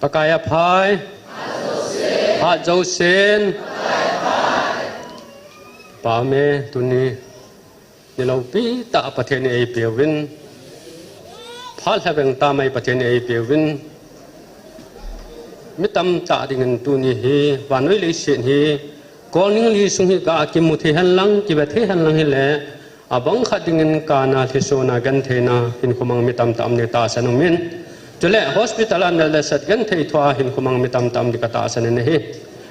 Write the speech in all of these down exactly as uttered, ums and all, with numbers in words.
Pakai aphai. Hat jousen. Pame tuni. Ni loupi tah Pathen in eipeuvin. Phat lhaveng tah mai Pathen in eipeuvin. Mi tamtah dingin tuni hi, vannoi leiset hi, Kolning li sung hi ka kimu thei henlang, kive thei henlang hile, abang khat dingin kana lhisona gentheina hinkho mang mi tamtah um ding tahsan umin. Chule hospital a nel le sat genthei thua hinkho mang mi tamtah um ding ka tahsan in ahi.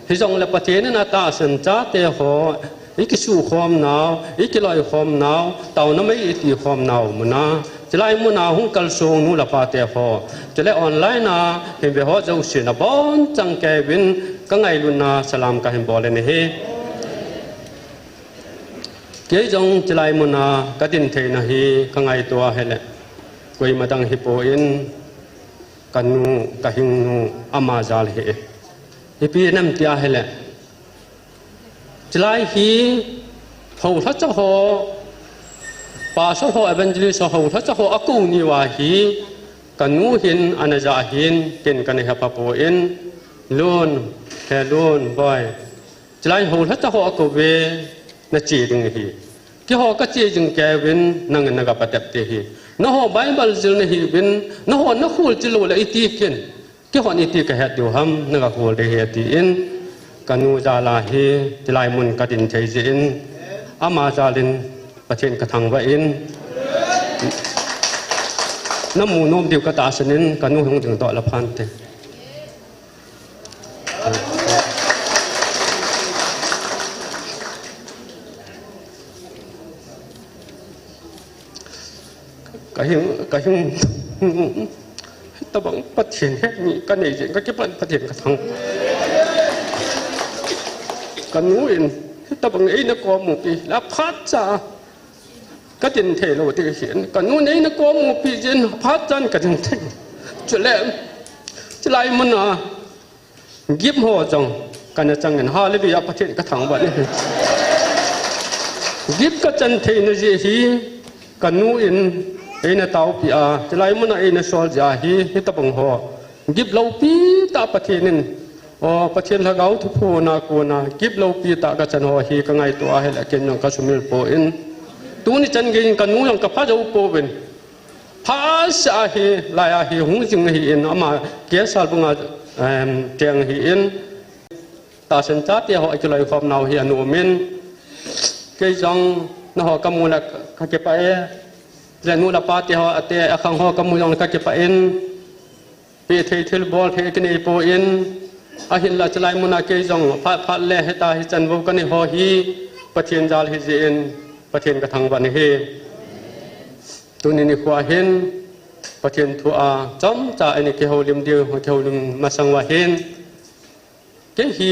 Hijongle Pathen in atahsan chate ho, i kisukhom nau, i kiloi khom nau, taona mei i ti khom nau muna. Chulai muna hung kalsong nu le pate ho. Chule online a hin ve ho jousen abonchan keivin ka ngailutna salam kahin bol in ahi. Kei jong chulai muna kadin theina hi ka ngaito ahile. Koima dang hipon kanu, kahingnu, ama jal hi. Ipi nam tia ahile. Chulai hi, houlhacha ho, pastor ho, evangelist ho, houlhacha ho, akou niuva hi, kanu hin, ana ja hin, ken kana hepha pon, Lun, he Lun, boi. Chulai houlhacha ho akouve, nache ding ahi. Keiho kache jing keivin, nangin naga patep te hi. Naho Bible jil nahiuvin, naho nakhol chilou le iti kin. Keihon iti kahet diu ham, naga khol ding ahi tin, kanu jal a hi, chulai mun kadin thei jeh in, ama jal in, Pathen kathangvah in, namu nom diu katahsan in, kanu hung ding doh le phante. Kahing, kahing, tabang Pathen he ni kanei jeh, kakipan Pathen kathang. Kanu in, tabang eina komupi, la phatcha, kadin thei lou ti hin, kanu in eina komupi jeh in, phatchan kadin thei. Chule, chulai muna, Gift ho jong, kana changin, hallelujah, Pathen kathangvah in ahi. Gift kachan theina jeh hi, kanu in, eina taopi a, chulai muna eina sol jeh a hi, hitabang ho. Gift loupi tah Pathen in, o, Pathen lhagao thuphona kona, gift loupi tah kachan ho hi, kangaito ahile ken jong kasumil pon. Tuni chan geiyin kanu jong kapha jou pouvin. Phat seh ahi, lai ahi, hung jing ahin, ama, K S R bung a, em, cheng ahin. Tahsan chate ho, akiloi khom nau hi, ana umin. Kei jong, naho kamu le, kakipah e. Le nu le pate ho, ate, akhang ho, kamu jong, kakipah in. Pe thei thil bol thei kinei pon, ahinla chulai muna kei jong phat phat le hita hichan bou kanei ho hi Pathen jal ahi jeh in Pathen kathangvah in ahi. Tuni nikho a hin Pathen thu a chomcha eina kihoulim diu, kihoulim masang uva hin. Kei hi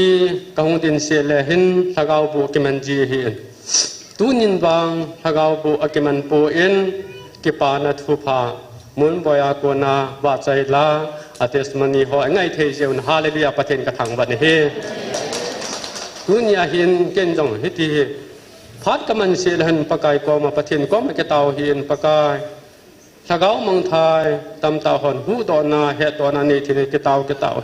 kahung ding seh le hin lhagao boh kiman ji ahin. Tunin vang lhagao boh akiman pon kipana thupha. Munboi a kona vahchoi la a testimony ho angai thei jeh un hallelujah Pathen kathangvah in ahi. Tunia hin ken jong hiti hi. Phat kaman seh le hin Pakai koma Pathen koma kitao ahin Pakai. Lhagao mangthai, tamtah hon, huhdohna, hetdohna, nei thei nei, kitao, kitao.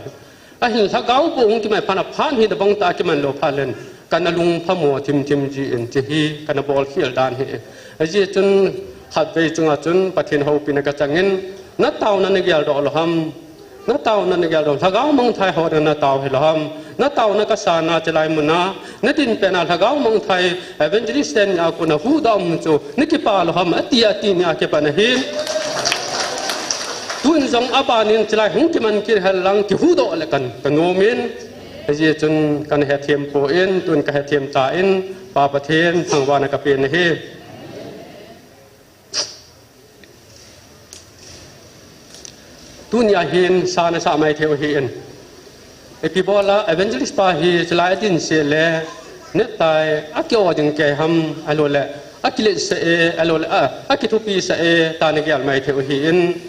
Ahin lhagao boh hung kimai phat a phat hi tabang tah kiman lou phat len, kana lung phamo thim thim jin, hiche hi, kana bolkhel dan ahi. Ajeh chun, khatvei chunga chun, Pathen houpina kachangin, nataona nagel doh lou ham, nataona nagel doh, lhagao mangthai ho na natao hilou ham, nataona kasana chulai muna, nadin pena lhagao mangthai, evangelist ten a kona huhdoh um chu, nakipa lou ham, ati ati nia kipana ahin. Tun jong abanin chulai hung kiman kit henlang kihuhdoh le kan, kanom in. Ajeh chun kana hethem pon, tun kahethem tan, Pa Pathen, thangvahna kapen ahi. Tunia hin sa nasah mai thei u ahin. Ipi bola evangelist pa hi chulai adin seh le, netai, aki-o ding kei ham, ahilouleh, akiletsah e, ahilouleh, a, akithupi sah e, tia nagel mai thei u ahin.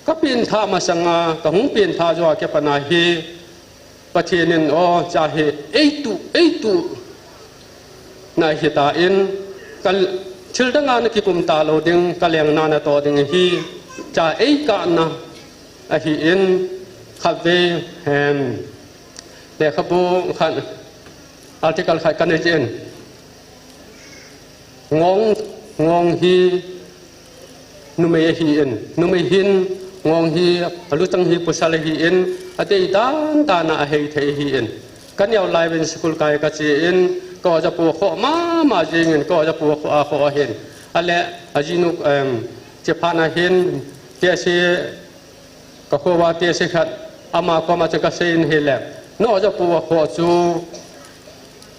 Kapengthah masanga, kahung pengthah jou a kipana hi, Pathen in, o, cha hi, eituh, eituh, na hitan, ka thil danga nakikum talou ding, kalengna natoh ding ahi, cha eikahna ahin, Khatvei, em, lekhabu khat, article khat kana jih in. Ngong, ngong hi numei ahi in. Numei hin, ngong hi, aluchang hi pasal ahi in. Adei dan dan a ahei thei ahi in. Ka neo lai uvin school kai ka che in, ka oja pu khoh mama jing in, ka oja pu khoh a khoh ahin. Ale, ajinu, em, chephat na hin, tehse, ka khoh uva tehse khat, ama koma chun ka sei in ahile. Na oja pu khoh chu,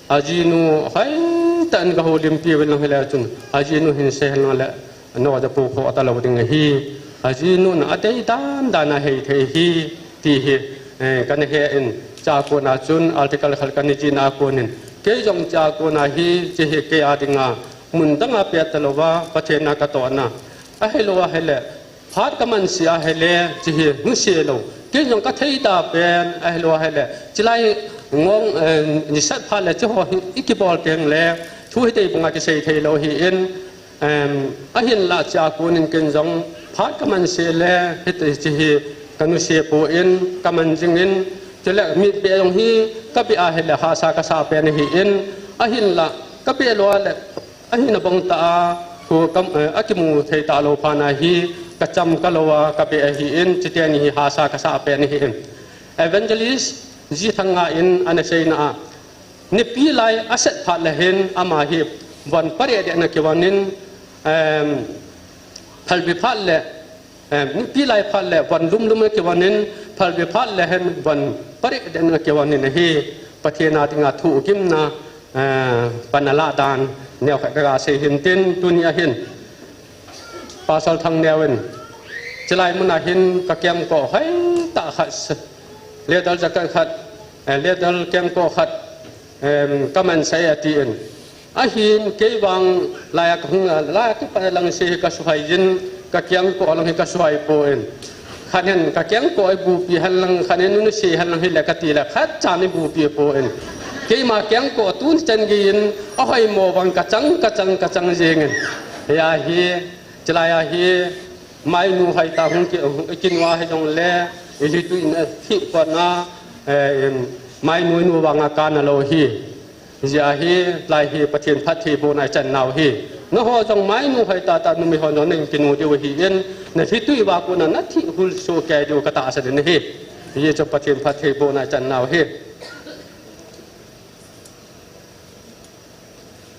ajinu, hoitah in ka houlimpi uvin lang ahile chun, ajinu hin sei hen lang le, na oja pu khoh talou ding ahi. Ajinu na adei dan dan a ahei thei ahi. Ti hi, eh, kana he in, chua kona chun article khat kana jih na a konin. Kei jong chua kona hi, hiche hi kei a dinga, mun dang a pet talou va, Pathen a ka tohna. Ahilou ahile, phat ka man seh ahile, hiche hi nusia lou. Kei jong ka thei ta pen, ahilou ahile, hilai ngong, eh, nisat phat le hiche ho hi, i kibol teng le, thu hi tei banga kisei thei lou ahi in, Em, ahinlah chua konin ken jong phat ka man seh le, hiti, hiche hi ka nusia poi, ka man jing in, chule mitbeh jong hi ka beh ahile hahsa ka sa pen ahi in, ahinlah ka beh lou le, ahina bang tah a, khu kam, eh, akimu thei talou phat na hi, ka cham ka lou a, ka beh ahi in, hiche teni hi hahsa ka sa pen ahi in. Evangelist G. Thanga in ana seina a, Nipi lai aset phat le hin ama hi von pareh deh in akivon in, em, phalbi phat le, em, nipi lai phat le von lumlum in akivon in, phalbi phat le hin von pareh deh in akivon in ahi. Pathen a dinga thugimna, eh, pan alah dan neokhat ka ga sei hin tin, tuni a hin Pastor Thangneo in, chulai mun a hin ka kengkoh hoitah khat, leather jacket khat, eh, leather kengkoh khat, em, ka mansah e ati in. Ahin kei vang lai a ka hung a, lai a kipat lang se hi ka suhai jin, ka kengkoh lang hi ka suhai poi. Khat hin ka kengkoh i bupi hen lang, khat hin nunu se hen lang hile ka ti le, khat chan i bupi poi. Keima kengkoh tun chan gei in, ahoimo vang ka chang, ka chang, ka chang jing in. Hia hi, chulai a hi, mainu hoitah hung ki, hung kinu a hijong le, i lhitui na thih kona, eh, em, mainu inu vang a kana lou hi. Hijeh a hi, lai hi Pathen phattheibohna i chan nau hi. Nangho jong mainu hoitah tah numei ho jong nang kinu diu ahi in, na lhitui uva kona na thih hul soh kei diu ka tahsan in ahi. Hijeh chun Pathen phattheibohna i chan nau hi.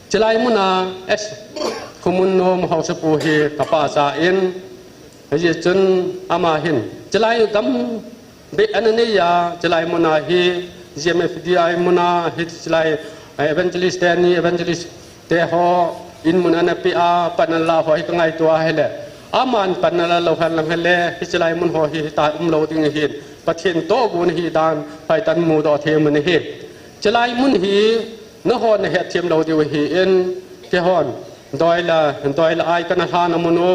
Chulai mun a, es, Khomunnom haosapu hi ka pahcha in, hijeh chun ama hin, chulai gam beh ana nei a, chulai mun a hi, G M F D I mun a hi, chulai, eh, evangelist teni, evangelist te ho, in mun ana pe a, pan ana la ho hi ka ngaito a hile. Aman pan ana la lou hen lang hile, hi chulai mun ho hi, hita umlou ding ahin. Pathen tohgon ahi dan, hoitah in mudoh thei mun ahi. Chulai mun hi, nangho na hetthem lou diu ahi in, keihon, doi le, doi le ai kana lhahna mun u,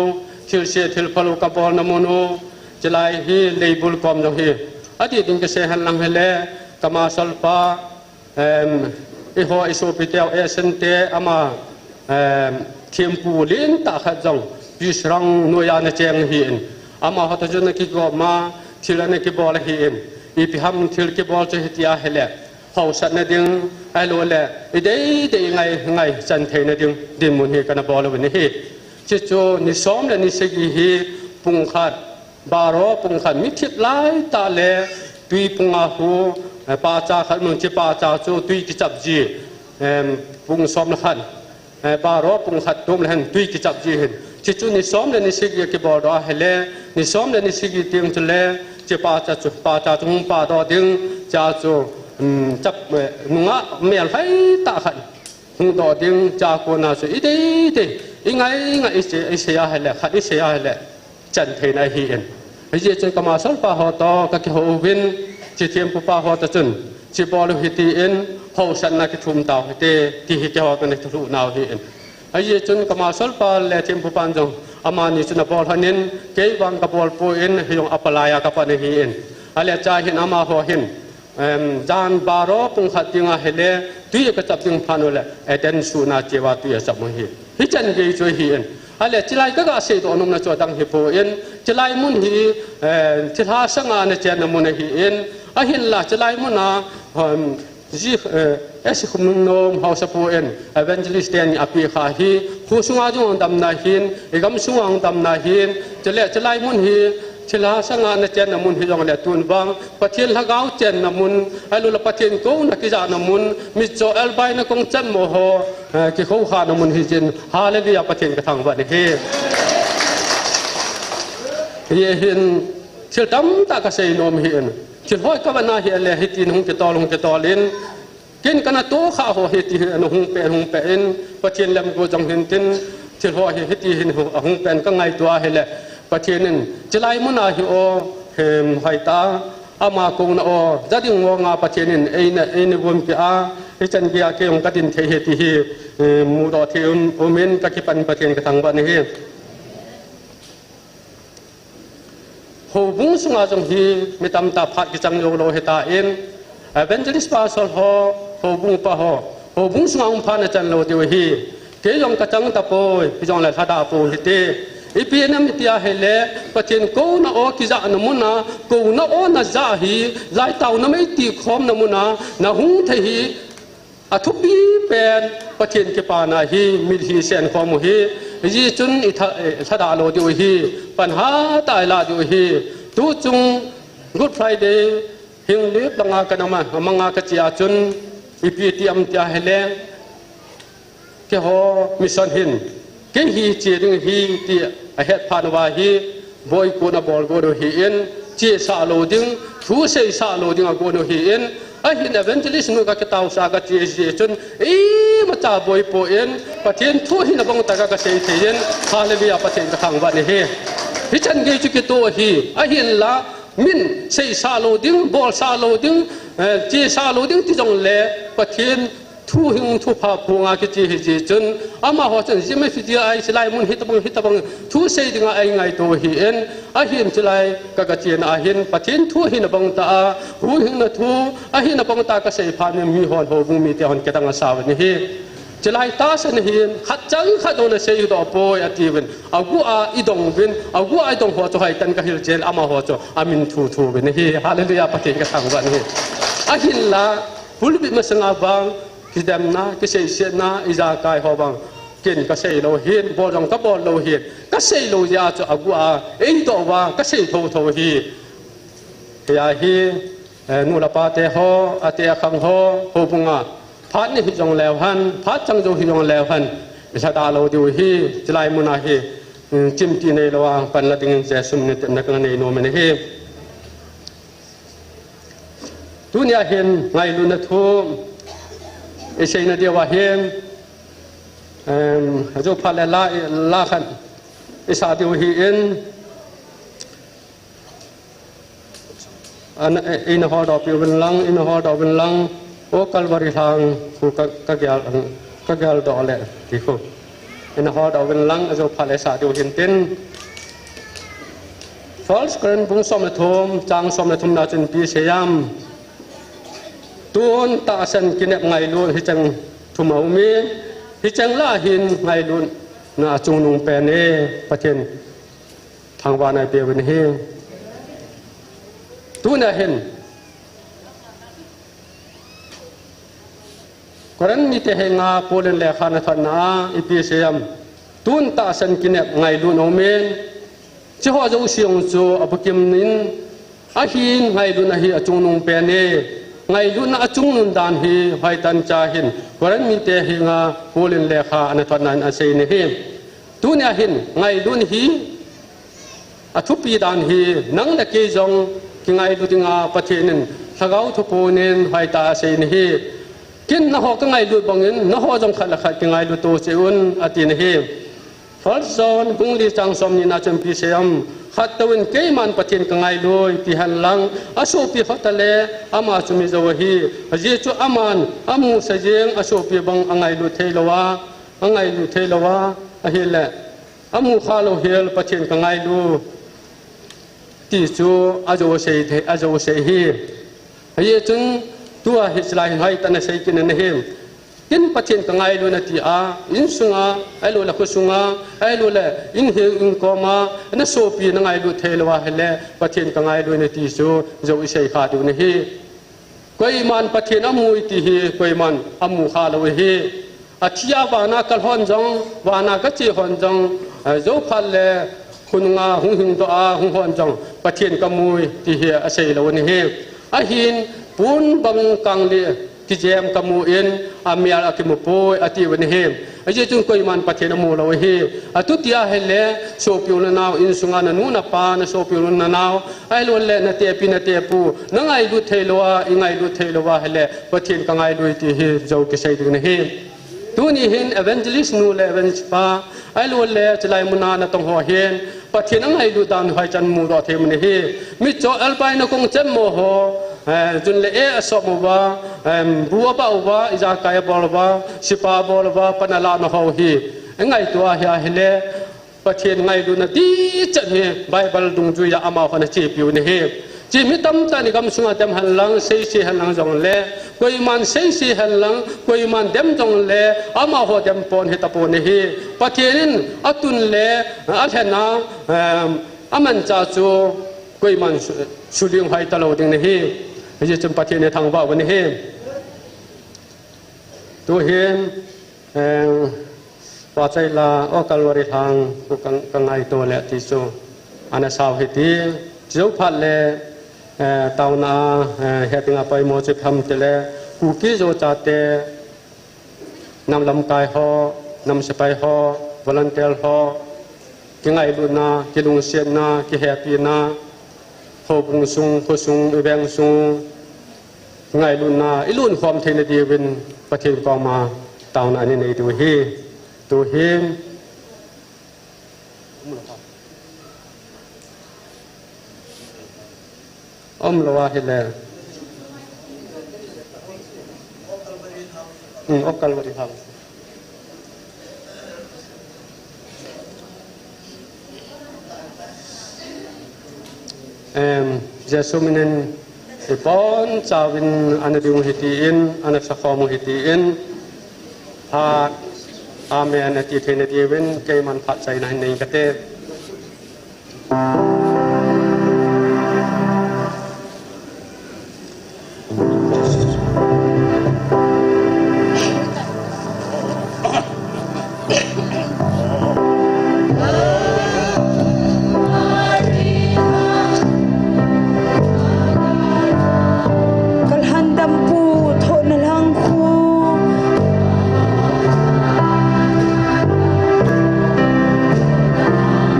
thilse thilphal u ka bolna mun u, chulai hi leibul kom jong hi. Adih ding kisei hen lang hile, ka Marshal pa, em, eiho i sopi teu, Asian te ama, em, thempu lentah khat jong, Pishrang noiya ana cheng ahi in. Amaho toh chun ana kigop ma, thil ana kibol ahi in. Ipi ham thil kibol chu hiti a hile. Haosatna ding, ahilou le, i dei dei ngai, ngai chan theina ding, dinmun hi kana bol uvin ahi. Chuchu, ni som le ni sagi hi, pung khat, baro pung khat, mi thip lai tah le, tui pung a hu, eh, pacha khat mun chi pacha chu, tui kichap ji, em, pung som le khat. Eh, baro pung khat tom le hen tui kichap ji hin. Chuchu ni som le ni sagi kibol doh a hile, ni som le ni sagi teng chule, chi pacha chu, pacha chu hung pah doh ding, cha chu, um, chap, eh, nungah mel hoitah khat hung doh ding, chua kona chu i dei dei, i ngai ngai i sei, i sei a hile, khat i sei a hile. Chan theina ahi in. Hijeh chun ka Marshal pa ho toh, ka kihou uvin, chi thempu pa ho toh chun, chi bol u hiti in, haosatna kithum tau hite, ti hi keiho kana thulhuh nau ahi in. Hijeh chun ka Marshal pa le thempu pan jong, amani chun abol lhon in, kei vang ka bol poi in, hijong apalai a ka pan ahi in. Ale cha hin amaho hin, Em, jan baro pung khat teng a hile, tui ka chap ding phat u le, Eden suna cheh uva tui a chap u ahi. Hichan gei chu ahi in. Ale, chilai kaga seidoh nomna chu adang hipon, chilai mun hi, eh, thilha sanga ana chenna mun ahin, ahinla chilai muna, um, ji, eh, S Khumnungnom haosapu in evangelist ten apeh kha hi, kho sunga jong damna ahin, igam sunga damna ahin, chule chilai mun hi, thilha sanga ana chenna mun hijongle tun vang, Pathen lhagao chenna mun, ahilouleh Pathen kouna kijahna mun, mitcho elbaina kong chan mo ho, eh, kikhoukhana mun hijeh in, hallelujah, Pathen kathangvah in ahi. Hiche hin, thil tamtah kasei nom ahin, thil hoi kavahna hile, hitin hung kitol, hung kitol in, ken kana tohkhah ho hiti hin ahung pen, hung pen, Pathen lemguh jong hintin, thil ho hi hiti hin ahung pen kangaito ahile, Pathen in, chilai muna hi o, hem, hoitah a, ama kouna o, ja ding mong a Pathen in eina, eina gumpeh a, hichan geiya kei jong kadin thei ahi ti hi, eh, mudoh thei um, um in kakipan Pathen kathangvah in ahi. Houbung sunga jong hi mi tamtah phat kichang joulou hitan, evangelist pastor ho, houbung pa ho, houbung sunga hung phat na chan lou diu ahi. Kei jong kachang tapoi, hijongle lhadah pou hite. Ipi ham iti ahile, Pathen kouna o kijahna muna, kouna o najah hi, laitah u namei tikhomna muna nahung thei hi, athupi pen, Pathen kipana hi mitlhi senkhom u ahi. Hijeh chun itha, eh, lhadah lou diu ahi, pan hatah a ilah diu ahi. Tuchung Good Friday, Henglep langa kanam a, amanga kache a chun, ipi ti ham iti ahile, keiho mission hin, kei hi che ding ahi ti ahet phat uva hi, boikouna abol got u ahin, chesah lou ding, thu seisah lou ding agot u ahin, ahin evangelist nu kakitaosah a kache jeh chun, imacha boipon, Pathen thu hina bang tah a kasei thei in, hallelujah, Pathen kathangvah in ahi. Hichan gei chu kitoh ahi, ahinla, min seisah lou ding, bolsah lou ding, eh, chesah lou ding ti jongle, Pathen thu hing thupha phonga kiche hijeh chun, amaho chun Zeme Fiji a chilai mun hitobang, hitobang thu sei dinga eingaito u ahin, ahin chilai ka, kachena ahin, Pathen thu hina bang tah a, huhhingna thu ahina bang tah a kasei phat in mihon, houbung mite hon kidang asao in ahi. Chilai tahsan ahin, khat chang khat jong nasei doh poi atiuvin, aguh a idong uvin, aguh a idong ho chu hoitah in kahil chen, amaho chu amin thuthu uvin ahi. Hallelujah, Pathen kathangvah in ahi. Ahinla, pulpit masanga vang, kidemna, kiseisetna, ijakai ho vang, ken kasei lou ahin, bol jong kabol lou ahin, kasei lou jeh a chu aguh a eidoh uva kasei thotho ahi. Hiya hi, eh, nu le pa te ho, ate akhang ho, houbung a phat ni hijongleu hen, phat chang jou hijongleu hen, ilhadah lou diu ahi, chilai muna hi, mm, chimti neilou a pan la dingin Jesu min in tepna kanei nom in ahi. Tunia hin ngailutna thu isei nadiu ahin, em, ajou phat le la, la khat isah diu ahin, ana, eh, ina holdoh peh uvin lang, ina holdoh uvin lang, O Calvary lhang khu ka, kagel, kageldoh le ti khu. Ina holdoh uvin lang, ajou phat le isah diu ahin tin. First Corinth bung som le thum, chang som le thum na chun ipi asei em. Tun tahsan kinep ngailut hicheng thum aumin, hicheng lah a hin ngailutna achungnung pen e, Pathen thangvahna ipeuvin ahi. Tunia hin Corinth mite henga Paul in lekha ana thotna a ipi asei em. Tun tahsan kinep ngailut aumin, hicheho jouse jong chu abukim in, ahin ngailutna hi achungnung pen e, ngailutna achungnung dan hi hoitah in cha hin Corinth mite henga Paul in lekha ana thotna in asei in ahi. Tunia hin ngailut hi athupi dan hi nang le kei jong kingailut dinga Pathen in lhagao thuphon in hoitah a asei in ahi. Ken nangho kangailut bangin nangho jong khat le khat kingailut to cheh un ati in ahi. First John bung li chang som ni na chun ipi asei em. Khat touvin keiman Pathen kangailut ti hen lang, asopi khat ale ama chu mi jou ahi. Ajeh chu aman amusa jeng asopi bang angailut thei lou a, angailut thei lou a, ahile amu kha lou hel Pathen kangailut ti chu ajou asei thei, ajou asei ahi. Ajeh chun tua hi chilai hin hoitah in asei kit in ahi. Tin Pathen ka ngailut nati a, insunga, ahilouleh khosunga, ahilouleh inheng inkoma, na sopi na ngailut thei lou ahile, Pathen ka ngailut nati chu, jou i sei kha diu ahi. Koiman Pathen amu i ti hi, koiman amu kha lou ahi. Athi a vana ka lhon jong, vana ka che hon jong, eh, jou phat le khonunga hung hing doh a hung hon jong, Pathen ka mu i ti hi asei lou ahi. Ahin, pon bang kang le kijem ka mu in, amel a kimu poi, ati u ahi. Ajeh chun koiman Pathen amu lou ahi. Atuti ahile, sopi u le nao, insunga na nu na pa, na sopi u le na nao, ahilouleh na tepi na tepu, na ngailut thei lou a, i ngailut thei lou ahile, Pathen ka ngailut ti hi jou kisei ding ahi. Tuni hin evangelist nu le evangelist pa, ahilouleh chulai muna natong ho hin, Pathen angailut dan hoi chan mudoh thei u ahi. Micho alpai na kong chem mo ho, eh, jun le e asop mo va, em, bu aba uva, ijakai abol uva, sipa abol uva, pan ala na ho hi. Ngaito ahi ahile, Pathen ngailutna dichat hi Bible dungjuia amahon achepiu ahi. Chi mi tamtah in i gamsunga dem henlang, seise henlang jongle, koiman seise henlang, koiman dem jongle, amaho dem pon hitapon ahi. Pathen in atun le, alhen a, em, amanchah chu koiman su-, suling hoi talou ding ahi. Hijeh chun Pathen ithangvah u ahi. Tuhin, eh, Vahchoila, o Calvary lhang, ku ka, ka ngaito le ti chu, ana sao hiti, chujou phat le, eh, taona, eh, hetinga poimo chu ipi ham tile, Kuki Zo chate, nam lamkai ho, nam sepai ho, volunteer ho, kingailutna, kilungsetna, kihepina, houbung sung, khosung, iveng sung, ngailutna, ilunkhom theina diuvin Pathen koma taona ana nei diu ahi. Tuhin, umlou ahile. Hmm, o Calvary lhang. Em, Jesu minin ibonchauvin ana ding u hitin, ana sakhom u hitin, phat, amen ati theina diuvin, keiman phat chaina hin nei kate. Kalhan dampu thohna lhang khu.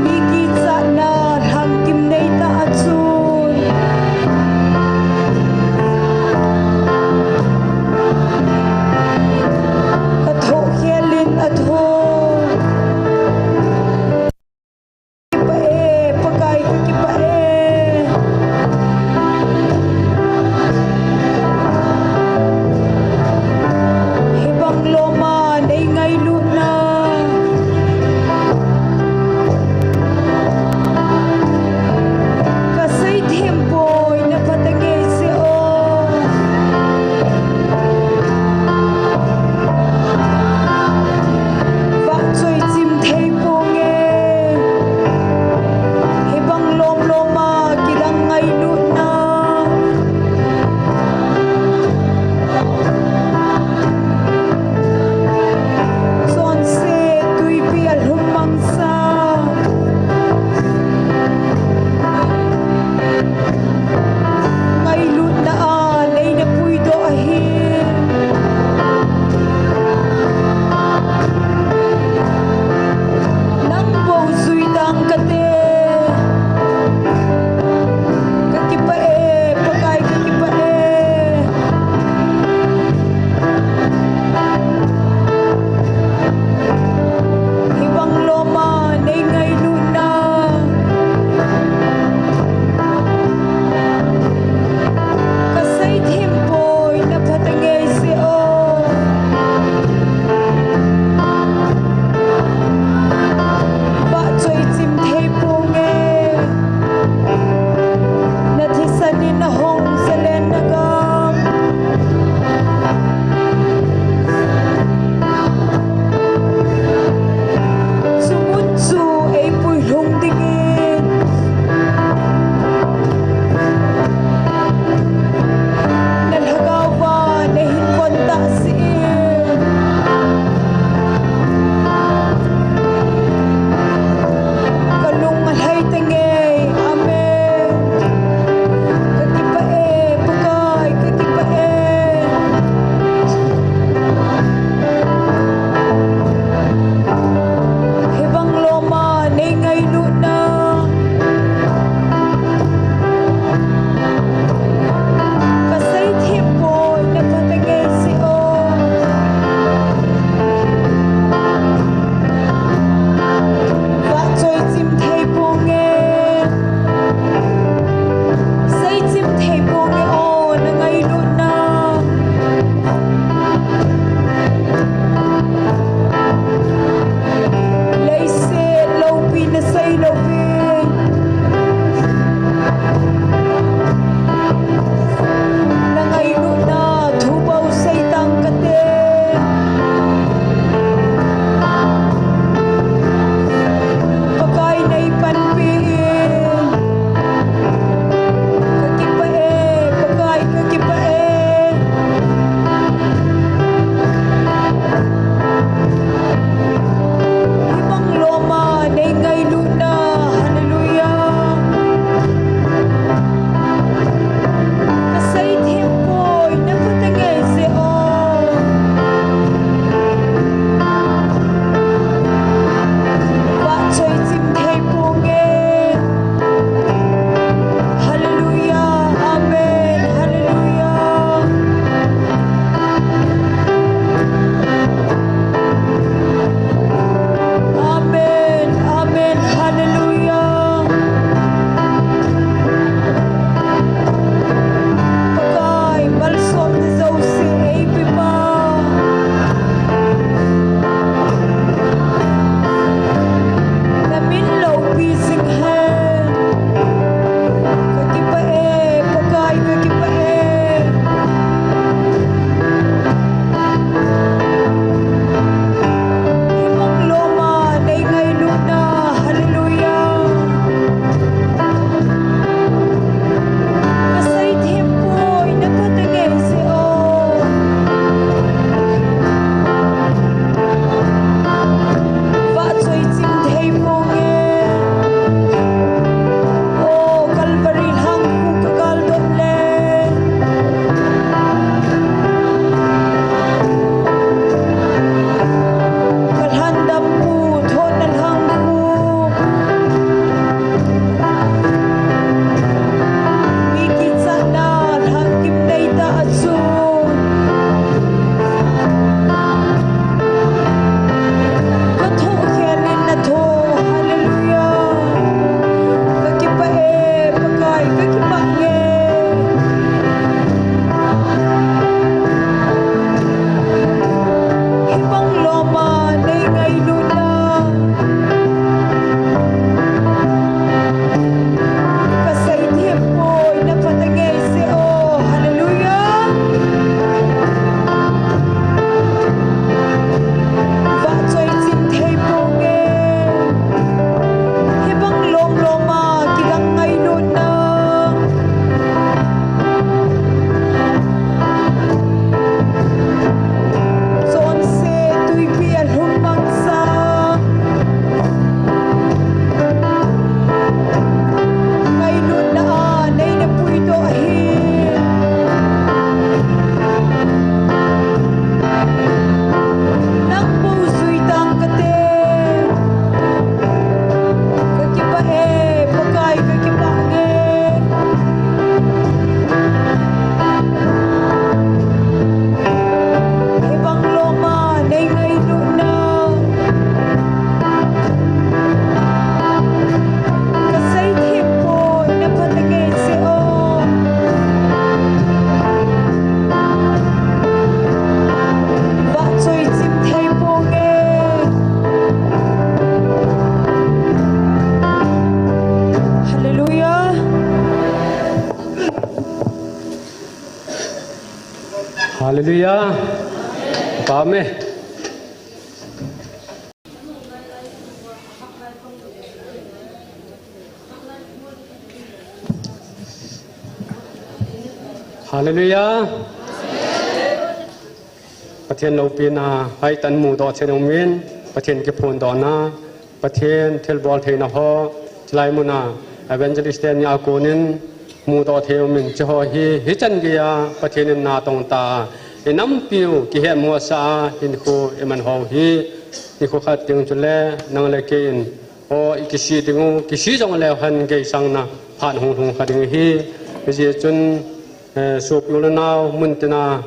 Mi kichatna lhang Hallelujah. Amen. Hallelujah. Pathen loupina, haitan mudoh chen umin, Pathen kiphondohna, Pathen thilbol theina ho, chulai muna evangelist teni a konin mudoh thei umin, cheho hi, hichan geiya Pathen in natong ta, inampiu kihetmosah a, hinkho iman ho hi, hinkho khat ding chule, nang le kei in, o, ikisih ding u, kisih jongleu hen geisang na, phat hung lhung kha ding hi, hijeh chun, eh, sopi u le nao, muntina,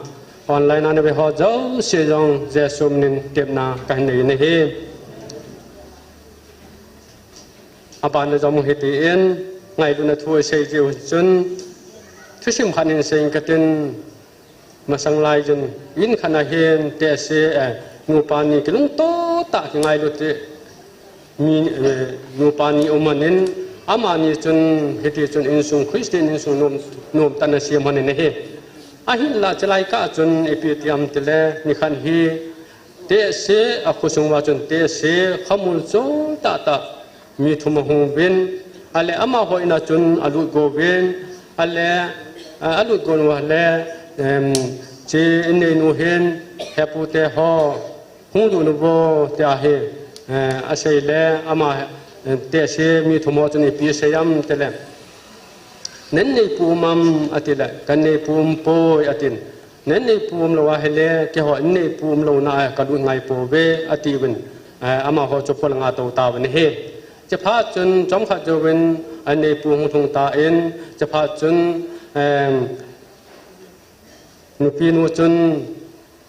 online a nave ho jouse jong Jesu minin tepna kahin nei in ahi. Aban le jong hitin, ngailutna thu isei jiu chun, thusim khat in sei inge katin, masang lai chun, in khat a hin, tehse, eh, nupa ni kilungto tah kingailut te, mi, eh, nupa ni um ahin, amani chun, hiti chun insung Christian insung nom, nom tah in asem ahin ahi. Ahinlah chulai kah chun ipi ti ham tile, nikhat hi tehse, akhosung uva chun tehse, khamul chol tah tah, mi thum ahung uvin, ale amaho in a chun alut go uvin, ale, a, alut go uva le, em, hiche in neinu hin, hepu te ho, hung lut un vo, tia hi, eh, asei le, ama, eh, tehse mi thum ho chun ipi asei ham tile. Nei neipu um am, ati le, ka neipu um poi, atin. Nei neipu um lou ahile, keiho in neipu um louna a kalut ngai pouve, ati uvin, eh, amaho chu polanga atou tauvin ahi. Chuphat chun, chomkhat jouvin, a neipu hung lhung tan, chuphat chun, em, Nupinu chun,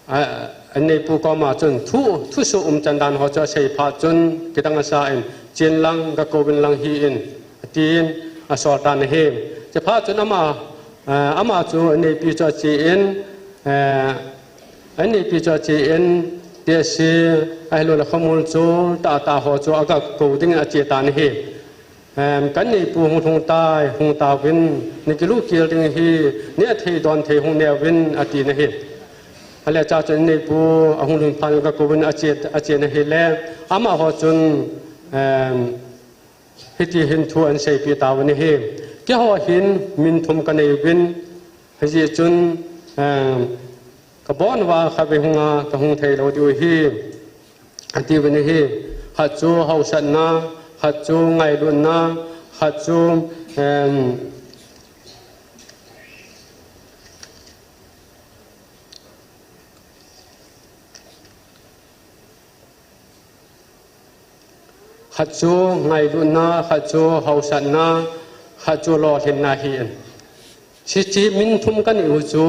a, a neipu koma chun thu, thusoh umchan dan ho chu asei phat chun, kidang asa in, chen lang, gakou vin lang hih in, atin, asol tan ahi. Chuphat chun ama, a, ama chu aneipi chu achen, a, aneipi chu achen, tehse, ahilouleh khamul chol tah tah ho chu agakou dingin ache tan ahi. Em, ka neipu hung lhung tai, hung tauvin, nei kilut kel ding ahi, neh thei don thei hung neuvin, atin ahi. Ale chua chun neipu ahung lhun phat in gakou vin ache, achen ahile, amaho chun, em, hiti hin thu ahin seipeh tauvin ahi. Keiho hin min thum kanei uvin, hijeh chun, em, kabon uva khatvei hunga kahung thei lou diu ahi. Ati uvin ahi, khat chu hausatna, khat chu ngailutna, khat chu, em, khat chu ngailutna, khat chu hausatna, khat chu lolhinna ahi. Hiche min thum kanei u chu,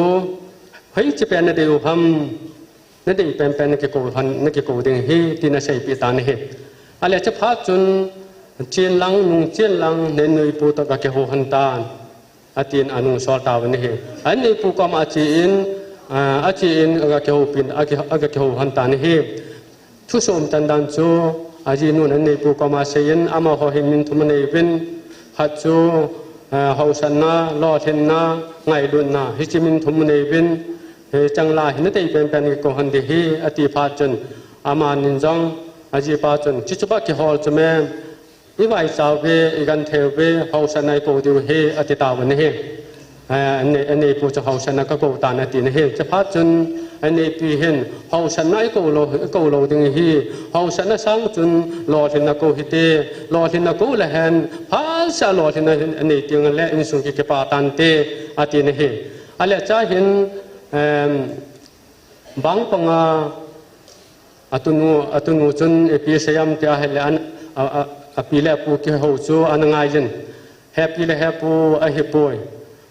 hoiche pen nadei u ham. Nadei penpen nakikou hon, nakikou ding ahi, tin aseipeh tan ahi. Ale chuphat chun, chen lang, nung chen lang, nei neipu toh gakihou hon tan, atin anung sol tauvin ahi. Aneipu koma achen, a, achen, agakihoupin, aki, agakihou hon tan ahi. Thusoh umchan dan chu, ajinun aneipu koma aseiyin, amaho hin min thum anei uvin, khat chu, a, hausatna, lolhinna, ngailutna, hiche min thum anei uvin, Hicheng lah hi nadei penpen kikou hon ding ahi, ati phat chun, amanin jong, ajipa chun, chuche bou kihol chu me, ivaicha uve, igenthei uve, hausatna ikou diu ahi, ati tauvin ahi. Eh, anei, aneipu chu hausatna kakou tan atin ahi. Chuphat chun, aneipi hin, hausatna ikou lou, ikou lou ding ahi, hausatna sang chun, lolhinna kou hite, lolhinna kou lehen, phatseh lolhinna hin, anei teng le, insung kikipah tante, atin ahi. Ale chua hin, Em, bang panga atunu, atunu chun ipi asei ham tia ahile an, a, a, api le apu kihou chu ana ngaiyin. Hepi le hepu ahipoi.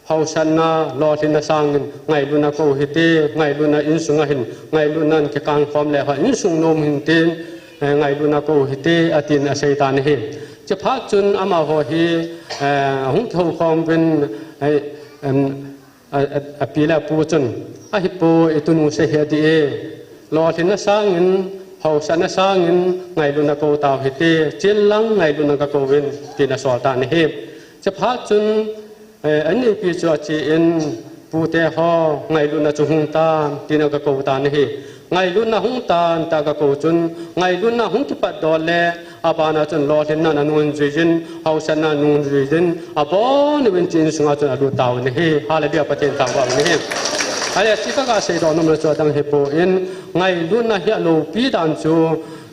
Hausatna, lolhinna sangin, ngailutna kou hite, ngailutna insunga hin, ngailutnan kikang khom le ho, insung nom hintin, eh, ngailutna kou hite, atin asei tan ahi. Chuphat chun amaho hi, eh, ahung kihou khom uvin, eh, em, A, a, api le apu chun, ahipoi itunu sei hi adih e. Lolhinna sangin, hausatna sangin, ngailutna kou tau hite, chen lang ngailutna gakou vin, tin asol tan ahi. Chuphat chun, eh, aneipi chu achen, Pute ho, ngailutna chu hung tan, tin a ka kou tan ahi. Ngailutna hung tan, ta ka kou chun, ngailutna hung kipat doh le, abana chun lolhinna nanung jui jin, hausatna nung jui jin, abon uvin chi insunga chun alut tauvin ahi. Hallelujah, Pathen thangvah uvin ahi. Ale, chi ka ga seidoh nom le chu adang hipon, ngailutna hi alopi dan chu,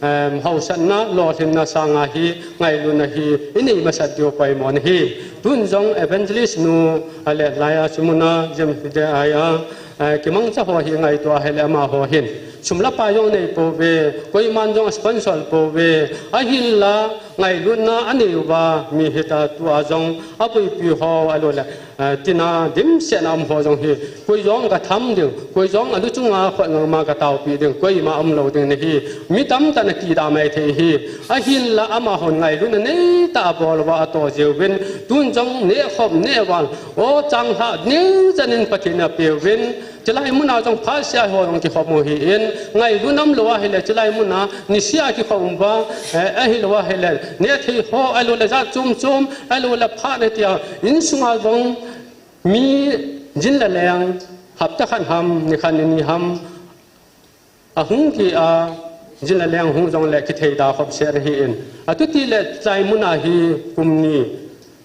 em, hausatna, lolhinna sanga hi, ngailutna hi, inei masat diu poimo ahi. Tun jong evangelist nu, ale, laiya chimuna, James de aya, eh, kimangcha ho hi ngaito ahile amaho hin. Sum le pai jong nei pouve, koiman jong sponsor pouve, ahinla, ngailutna anei uva, mi hita tua jong, apuipi ho, alou le, eh, tina dimset a um ho jong hi, koi jong ka tham ding, koi jong alu chunga khut ngama ka taopi ding, koima umlou ding ahi. Mi tamtah in akida mai thei ahi. Ahinla amahon ngailutna neitah a bol uva ato jiuvin, tun jong neh khom neh val, o chang lha ningchan in Pathen in apeuvin, chulai muna jong phat seh a ho jong kikhom u ahin, ngailutna umlou ahile, chulai muna niseh a kikhom uva, eh, ahilou ahile, neh thei ho, alou le jat chom chom, alou le phat ne tia, insunga jong, Mi jin le leng, hapta khat ham, ni khat ni ni ham, ahung kit a, jin le leng hung jong le kithei da khop set ahin. Atuti le chulai muna hi kum ni.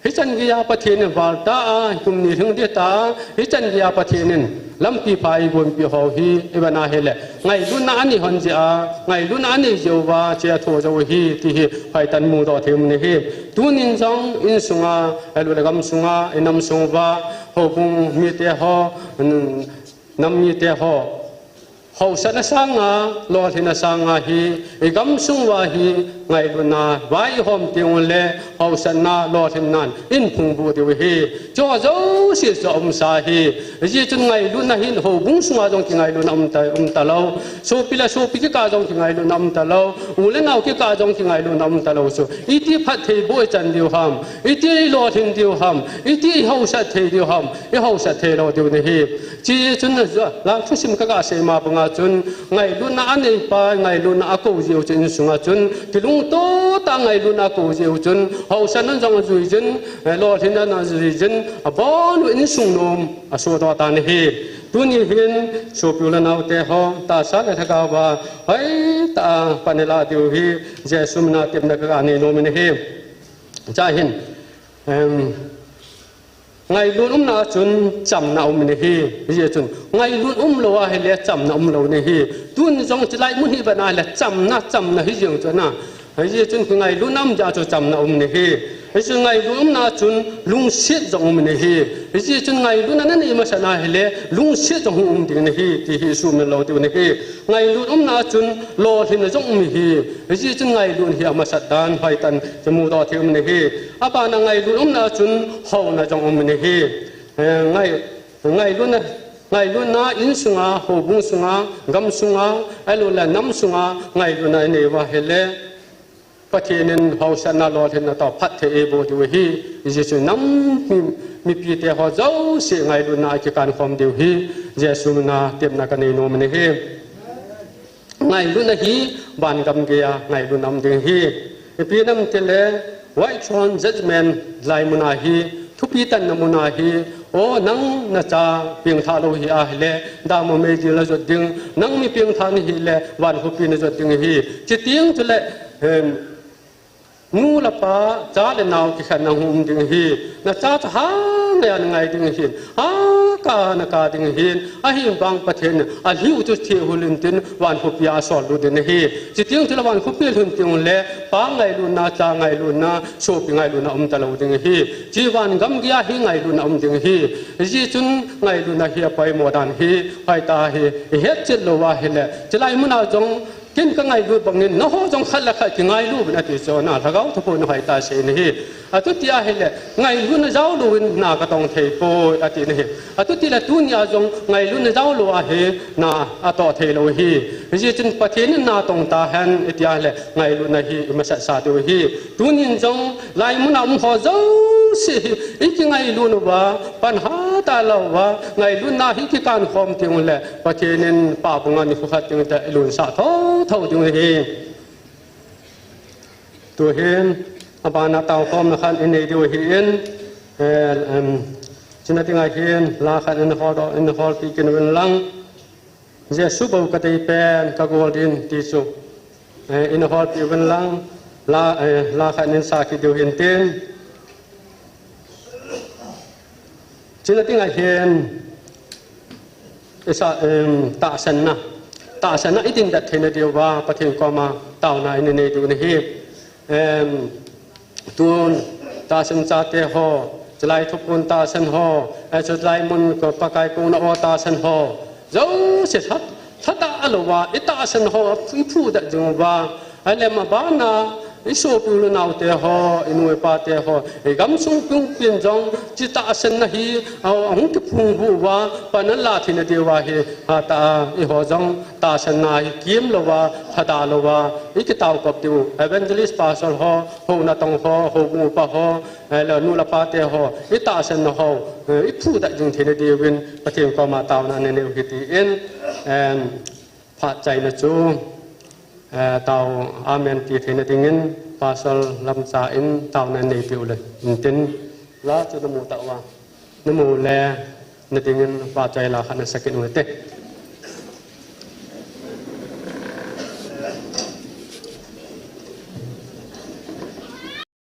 Hichan geiya Pathen in val ta a, kum ni lhing ding ta a, hichan geiya Pathen in lampi pha eigonpi ho hi, ivet na hile. Ngailutna anei hon jeh a, ngailutna anei jeh uva, che atho jou ahi, ti hi, hoitah in mudoh thei um ahi. Tunin jong, insunga, alou le gamsunga, inam sung uva, houbung mite ho, nam mite ho. Hausatna sanga, lolhinna sanga hi, igamsung uva hi, ngailutna, vai ihom teng ule, hausatna, lolhinnan, in phungvuh diu ahi. Chu jouse chu aumsa ahi. Hijeh chun ngailutna hin houbung sunga jong kingailutna umta, umtalou. Sopi le sopi kikah jong kingailutna umtalou. U le nao kikah jong kingailutna umtalou chu. Iti phatthei boh ichan diu ham. Iti ilolhin diu ham. Iti ihausat thei diu ham. Ihausat theilou diu ahi. Hijeh chun lang thusim kaga sei ma banga chun. Ngailutna aneipa, ngailutna akou jeh u chun insunga chun. Kilungto tah a ngailutna akou jeh u chun. Hausatnan jong ajui jin. Eh, lolhinnan ajui jin, abon u insung nom, asodoh tan ahi. Tuni hin, sopi u le naote ho, tahsa le lhagao a, hoitah a, pan ilah diu hi, Jesu mina tepna kaga nei nom in ahi. Cha hin, em, ngailut umna chun, chamna um in ahi, hijeh chun, ngailut umlou ahile, chamna umlou in ahi. Tun jong chulai mun hi vet na le, chamna, chamna hi jeng chu na, Hijeh chun kingailutna um jeh a chu chamna um in ahi. Hijeh chun ngailut umna chun lungset jong um in ahi. Hijeh chun ngailutna nanei masat na hile, lungset jong hung um ding in ahi, ti hi isumil lou diu ahi. Ngailut umna chun lolhinna jong um ahi. Hijeh chun ngailut hi amasat dan hoitah in kimudoh thei um in ahi. Abana ngailut umna chun houna jong um in ahi. Eh, ngai, ngailutna, ngailutna insunga, houbung sunga, gam sunga, ahilouleh nam sunga, ngailutna inei uva ahile, Pathen in hausatna lolhinna toh phatthei eiboh diu ahi, Jesu nam mi, mipite ho jouse ngailutna a kikan khom diu ahi, Jesu mina tepna kanei nom in ahi. Ngailutna hi, van gam geiya ngailutna um ding ahi. Ipi ham itile, White Throne Judgment lai muna hi, thupi tanna muna hi, o nang nacha pengthah lou hi ahile, dam a meidil najot ding, nang mi pengthah nahile, van khopi najot ding ahi. Chuteng chule, em, Nu le pa, cha le nao kikhenna hung um ding ahi. Nacha chu hangaiya nangai ding ahin. Haka naka ding ahin. Ahin vang Pathen in alhiu chu thehul intin van khopi a asol lut ding ahi. Chuteng chule van khopi alhun teng ule, pa ngailutna, cha ngailutna, sopi ngailutna um talou ding ahi. Chu van gam geiya hi ngailutna um ding ahi. Hijeh chun ngailutna hi apoimo dan ahi. Hoitah a hi, ihet chet lou ahile. Chulai muna jong, Ken kangailut bangin, nangho jong khat le khat kingailu uvin ati chu, na lhagao thuphon hoitah a asei in ahi. Atuti ahile, ngailutna jaolouvin na katong thei poi, ati in ahi. Atuti le tunia jong ngailutna jaolou ahi, na atoh theilou ahi. Hijeh chun Pathen in na tong tahen, iti ahile, ngailutna hi imasat sa diu ahi. Tunin jong, Lai muna um ho jouse hi, ikingailut uva, pan hatah a ilah uva, ngailutna hi kikan khom teng ule, Pathen in pabunga nikho khat teng tah ilunsah thotho ding ahi. Tuhin, abana taokhomna khat inei diu ahin, eh, em, Chuna dinga hin la khat in hol, in holpi kit uvin lang. Jesu bou kadei pen kagol din ti chu, eh, in holpi uvin lang, la, eh, la khat in sa kit diu hin tin. Chuna dinga hin, isa, em, tahsanna. Tahsanna i dindet theina diuva Pathen koma taona i nei diu ahi. Em, tun tahsan chate ho, chulai thupun tahsan ho, eh, chulai mun ko Pakai kona o tahsan ho. Jouse lha, lhatah louva, i tahsan ho, i phudet jing uva. Alem abana, i sopi u le naote ho, i nu i pate ho, i gamsung pumpi in jong, hiche tahsanna hi, a, ahung kiphong uva, pan ala theina diuva hi, hatah a, eiho jong, tahsanna hi kiam louva, lhadah louva, i kitao kop diu, evangelist pastor ho, hou natong ho, houbung upa ho, eh, le nu le pate ho, i tahsanna ho, eh, i phudet jing theina diuvin, Pathen koma taona nei u hite tin, em, phat chaina chu, eh, tao amen ti theina dingin, Pastor Lamcha in taona nei diu le, tin, la chu namu tauva, namu le, na dingin phat chai la khat nasa kit u hite.